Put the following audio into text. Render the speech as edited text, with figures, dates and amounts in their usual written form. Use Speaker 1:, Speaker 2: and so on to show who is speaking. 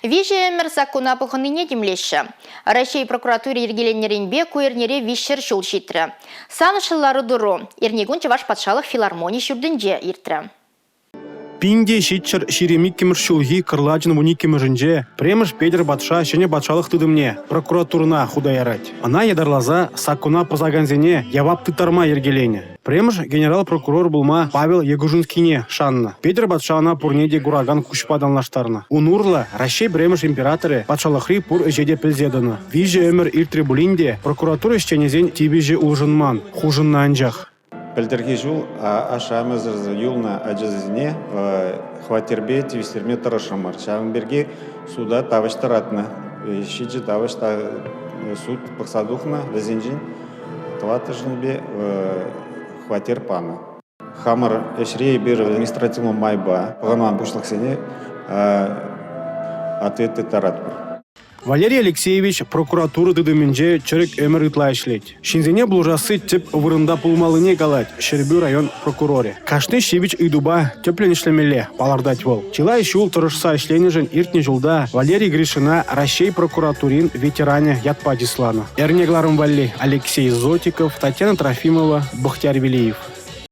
Speaker 1: Виҫӗ ӗмӗр саккуна пӑхӑннине тимлеҫҫӗ. Раҫҫей прокуратури йӗркеленнӗренпе ку эрнере 300 ҫул ҫитрӗ. Савӑнӑҫлӑ лару-тӑру эрнекун Чӑваш патшалӑх филармони ҫуртӗнче иртрӗ.
Speaker 2: 1722-мӗш ҫулхи кӑрлачӑн 12-мӗшӗнче Пӗрремӗш Петӗр патша ҫӗнӗ патшалӑх тытӑмне прокуратурӑна хута ярать. Ӑна ятарласа саккуна пӑсакансене явап тыттарма йӗркеленӗ. Пӗрремӗш генерал-прокурор пулма Павел Ягужинскине шаннӑ. Петӗр патша ӑна пурне те куракан куҫпа танлаштарнӑ. Ун урлӑ Раҫҫей пӗрремӗш императорӗ патшалӑхри пур ӗҫе те пӗлсе тӑнӑ. Виҫӗ ӗмӗр иртрӗ пулин те прокуратура ӗҫченӗсен тивӗҫӗ улшӑнман, хушӑннӑ анчах.
Speaker 3: Пӗлтӗрхи ҫул ашшӗ-амӑшӗсӗр юлнӑ ачасене хваттерпе тивӗҫтерме тӑрӑшрӑмӑр. Ҫавӑн пирки суда тавӑҫ тӑратнӑ. Ҫичӗ тавӑҫ суд пӑхса тухнӑ, вӗсенчен тӑваттӑшӗнпе хваттер панӑ. Хамӑр ӗҫре эпир административлӑ майпа пӑхӑнман пуҫлӑхсене ответ тыттаратпӑр.
Speaker 2: Валерий Алексеевич прокуратура тытӑмӗнче чӗрӗк ӗмӗр ытла ӗҫлет. Ҫынсене пулӑшасси тӗп вырӑнта пулмаллине калать Ҫӗрпӳ район прокурорӗ. Кашни ҫивӗч ыйтупа тӗплӗн ӗҫлемелле, палӑртать вӑл. Чылай ҫул тӑрӑшса ӗҫленӗшӗн иртнӗ ҫулта Валерий Гришина Раҫҫей прокуратурин ветеранӗ ятпа чысланӑ. Эрне кӑларӑм валли Алексей Зотиков, Татьяна Трофимова, Бахтияр Велиев.